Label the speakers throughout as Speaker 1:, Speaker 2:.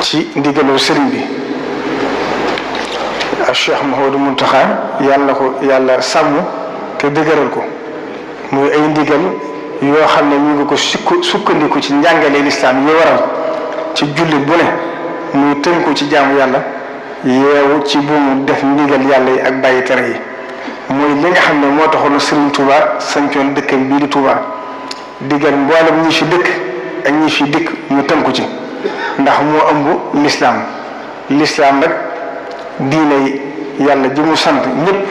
Speaker 1: ci ndigalu sëriñ bi ak Cheikh Mouhamadou Mountakha yàlla na ko yàlla sàmm te dëgëral ko muy ay ndigal yoo xam ne ñu ngi ko sukkandiku ci njàngale lislaam yi waral ci jullit bu ne muy tënku ci jaamu yàlla yeewu ci buumu def ndigal yàlla yi ak bàyyi tere yi muy li nga xam ne moo taxoon Serigne Touba sancoon dëkkam bii di Touba digal mboolem ñi fi dëkk ak ñi fi dikk ñu tënku ci ndax moo ëmb lislaam rek diine yàlla ji mu sant ñëpp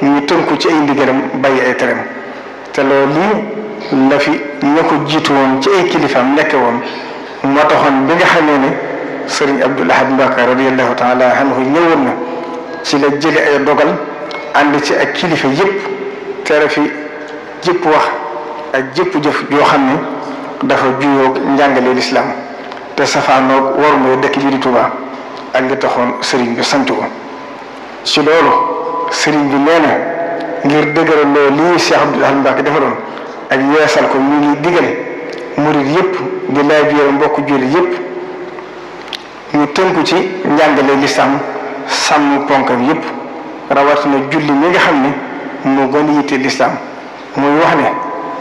Speaker 1: ñu tënku ci ay ndigalam bàyyi ay tereem te loolu lii la fi ña ko jiitu woon ci ay kilifaam nekk woon moo taxoon bi nga xamee ne Serigne Abdoul Ahad Mbacké radiyallahu taala anhu ñëwoon na ci la jële ay dogal ànd ci ak kilifa yëpp tere fi jëpp wax ak jëpp jëf yoo xam ne dafa juyoog njàngale lislaam te safaanoog war mooy dëkk bi di Touba ak li taxoon sëriñ bi sant ko ci loolu sëriñ bi nee na ngir dëgëral loolu lii Cheikh Abdoul Ahad Mbacké defaloon ak yeesal ko ñu ngi digal murid yëpp di laaj biir mbokk julli yëpp ñu tënku ci njàngale lislaam sàmm ponkam yëpp rawatina julli mi nga xam ne moo gën a yitte lislaam muy wax ne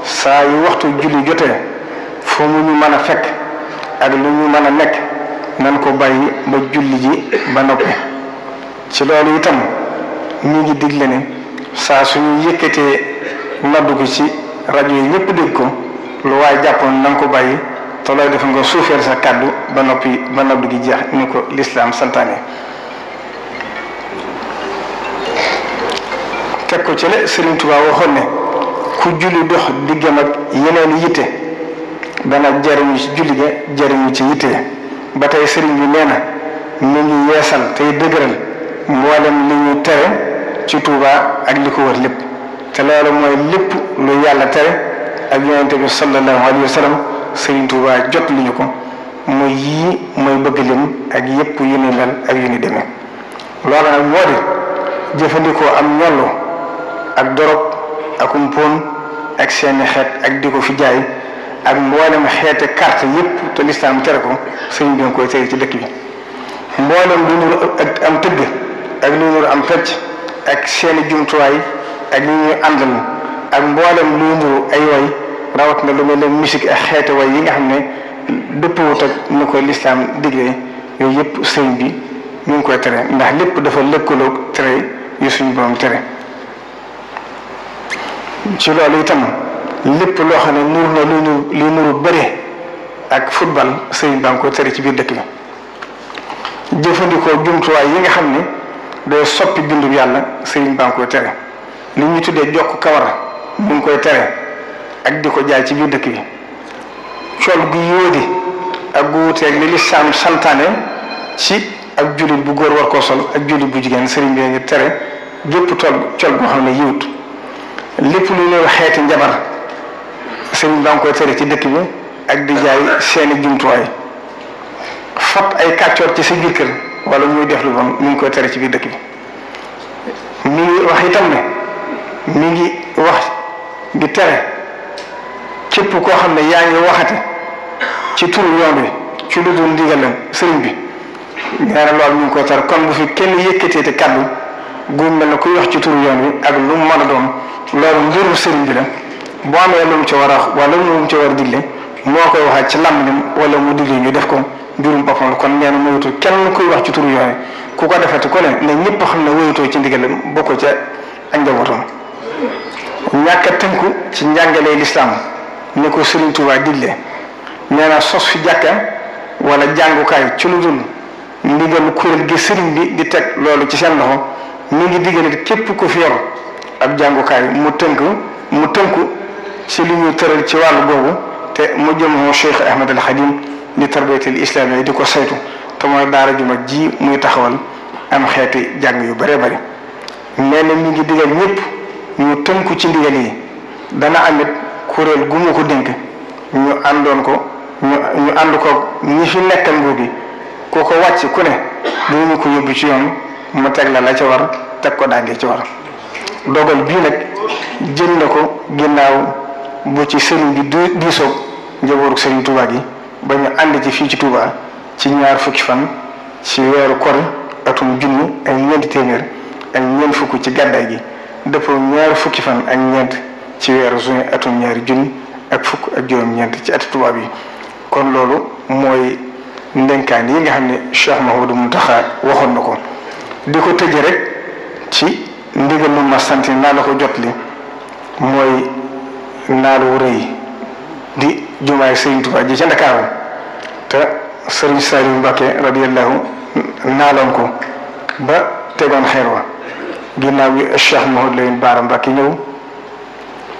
Speaker 1: saa yu waxtu julli jotee fu mu ñu mën a fekk ak lu ñu mën a nekk nan ko bàyyi ba julli ji ba noppi ci loolu itam ñu ngi digle ne saa suñu yëkkatee noddu ko ci rajo yi ñëpp dégg ko lu waaye jàppoon na nga ko bàyyi te looy def nga suufeel sa kàddu ba noppi ba noddu gi jeex ni ko lislaam santaane teg ko ci la Serigne Touba waxoon ne ku julli dox diggam ak yeneen yitte dana jariñu ci julli ga jariñu ci yitte ba tey Serigne bi nee na mi ngi yeesal tey dëgëral mboolem li ñu tere ci Touba ak li ko wër lépp te loolu mooy lépp lu yàlla tere ak yonente bi sallallahu alayhi wa sallam Serigne Touba jot li ñu ko mooy yii mooy bëgg lim ak yépp yu ni mel ak yu ni demee loolu nag moo di jëfandikoo am ñollu ak dorog ak umpoon ak seeni xeet ak di ko fi jaay ak mboolem xeete carte yépp te lislaam tere ko sëriñ bi nga koy tere ci dëkk bi mboolem lu nuru ak am tëgg ak lu nuru am pecc ak seeni jumtuwaay ak li ñuy àndal ak mboolem lu nuru ay way rawat na lu mel ne musique ak xeete way yi nga xam ne dëppwut ak ni ko lislaam diglee yooyu yépp sëriñ bi ñu ngi koy tere ndax lépp dafa lëkkaloog tere yu suñu borom tere ci loolu itam lépp loo xam ne nuur na lu nuru bëre ak football sëriñ baa ngi koy tere ci biir dëkk bi jëfandikoo jumtuwaay yi nga xam ne day soppi bindu yàlla sëriñ baa ngi koy tere li ñuy tuddee jokk kawar ñu ngi koy tere ak di ko jaay ci biir dëkk bi col gu yóodi ak gu wuteeg li lislaam santaane ci ak jullit bu góor war koo sol ak jullit bu jigéen sëriñ bi ngi tere gépp col goo xam ne yiwut lépp lu ñuy xeeti njabar sëriñ baa ngi koy tere ci dëkk bi ak di jaay seeni jumtuwaay fat ay kàccoor ci sa biir kër wala muy def lu bon mi ngi koy tere ci biir dëkk bi mi ngi wax itam ne mi ngi wax di tere képp koo xam ne yaa ngi waxati ci turu yoon wi ci lu dul ndigal sëriñ bi nee na loolu mi ngi koy tere kon bu fi kenn yëkkatee te kàddu gu mel ne kuy wax ci turu yoon wi ak lu mu mën a doon loolu mbiru sëriñ bi la boo amee lu mu ci war a wax wala lu mu ci war a digle moo koy waxaat ci làmmiñam wala mu digle ñu def ko mbirum boppam la kon nee na moytu kenn kuy wax ci turu yoon wi ku ko defati ku ne ñëpp xam ne wéyatoo ci ndigalam bokk ca ak njabootam ñàkk a tënku ci njàngalee lislaam ni ko Sëriñ Tuubaa digle nee na sos fi jàkka wala jàngukaay ci lu dul ndigal kuréel gi sëriñ bi di teg loolu ci seen loxo mi ngi digal képp ku fi yor ab jàngukaay mu tënku ci li ñuy tëral ci wàllu boobu te mu jëm Cheikh Ahmad al Khadim di tarbiyatul islam yi di ko saytu te mooy daara ju mag ji muy taxawal am xeeti jàng yu bare bari nee na mi ngi digal ñëpp ñu tënku ci ndigal yi dana amit kuréel gu mu ko dénk ñu àndoon ko ñu ànd ko ñi fi nekkal nguur gi ku ko wàcc ku ne dinañu ko yóbbu ci yoon mu teg la ca war teg ko daange ci war dogal bii nag jël na ko ginnaaw bu ci sëriñ bi diisoog njabootu sëriñ Touba gi ba ñu ànd ci fii ci Touba ci ñaar fukki fan ci weeru kor atum junni ak ñeenti téeméer ak ñeent fukk ci gàddaay gi dëppoo ñaar fukki fan ak ñeent ci weeru juin atum ñaari junni ak fukk ak juróom-ñeent ci ati tubaab yi. kon loolu mooy ndenkaan yi nga xam ne Cheikh Mouhamadou Mountakha waxoon na ko di ko tëje rek ci ndigal lu ma sant naa la ko jot li mooy naalu rëy di jumaay Sëriñ Tuubaa ji ca Ndakaaru te Sëriñ Saliou Mbacké radiyallahu naaloon ko ba tegoon xeer wa ginnaaw bi Cheikh Mouhamadou Lamine Bara Mbacké ñëw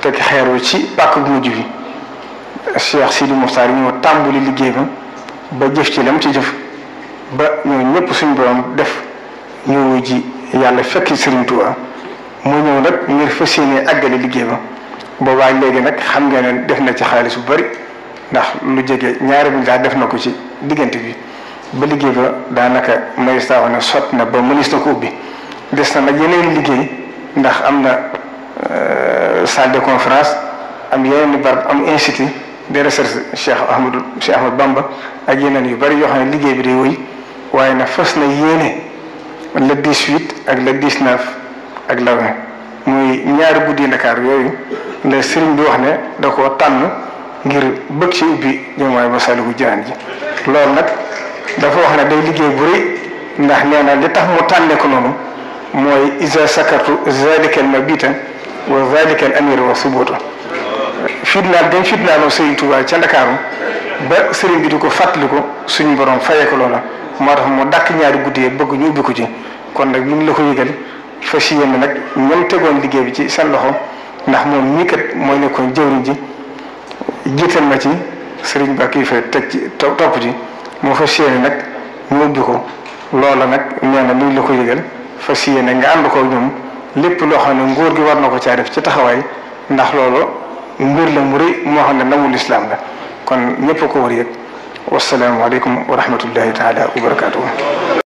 Speaker 1: teg xeer wa ci pàkk bu mujj bi Cheikh Sidi Mokhtar ñëw tàmbuli liggéey ba jëf ci lam ci jëf ba ñoo ñëpp suñu borom def ñëw ji yàlla fekk Sëriñ Tuubaa mu ñëw nag ngir fas yéene àggale liggéey ba boobaa léegi nag xam nga ne def na ci xaalis bu bari ndax lu jege ñaari milliards def na ko ci diggante bi ba liggéey ba daanaka magistrat wax ne sotti na ba mënees na ko ubbi des na nag yeneen liggéey ndax am na salle de conférence am yeneen barab am institut de recherche Cheikh Ahmadou Bamba ak yeneen yu bari yoo xam ne liggéey bi day wëy waaye nag fas na yéene le 18 ak le 19 ak le 20 muy ñaari guddi Ndakaar yooyu la sëriñ bi wax ne da koo tànn ngir bëgg ci ubbi jëmwaay Masaalikul Jinaan ji loolu nag dafa wax ne day liggéey bu rëy ndax nee na li tax mu tànne ko noonu mooy isa sakartu zalika al mabita wa zalika al amir wa subuta fitnaal dañ fitnaaloon Sëriñ Tuubaa ca Ndakaaru ba sëriñ bi di ko fàttali ko suñu borom fayee ko loola moo tax mu dàkk ñaari guddi yi bëgg ñu ubbi ko ci kon nag ñu ngi la ko yëgal fas yéene nag ñoom tegoon liggéey bi ci seen loxo ndax moom mii kat mooy nekkoon jëwriñ ji jiital ma ci sëriñ ba kii fay teg ci topp ci moo fas yéene nag ñu ubbi ko loola nag nee na mi ngi la ko yëgal fas yéene nga ànd ko ñoom lépp loo xam ne nguur gi war na ko caa def ci taxawaay ndax loolu mbir la mu rëy moo xam ne ndamul lislaam la kon ñëpp ko war yëg wassalaamu aleykum wa rahmatullahi taala wa barakaatuhu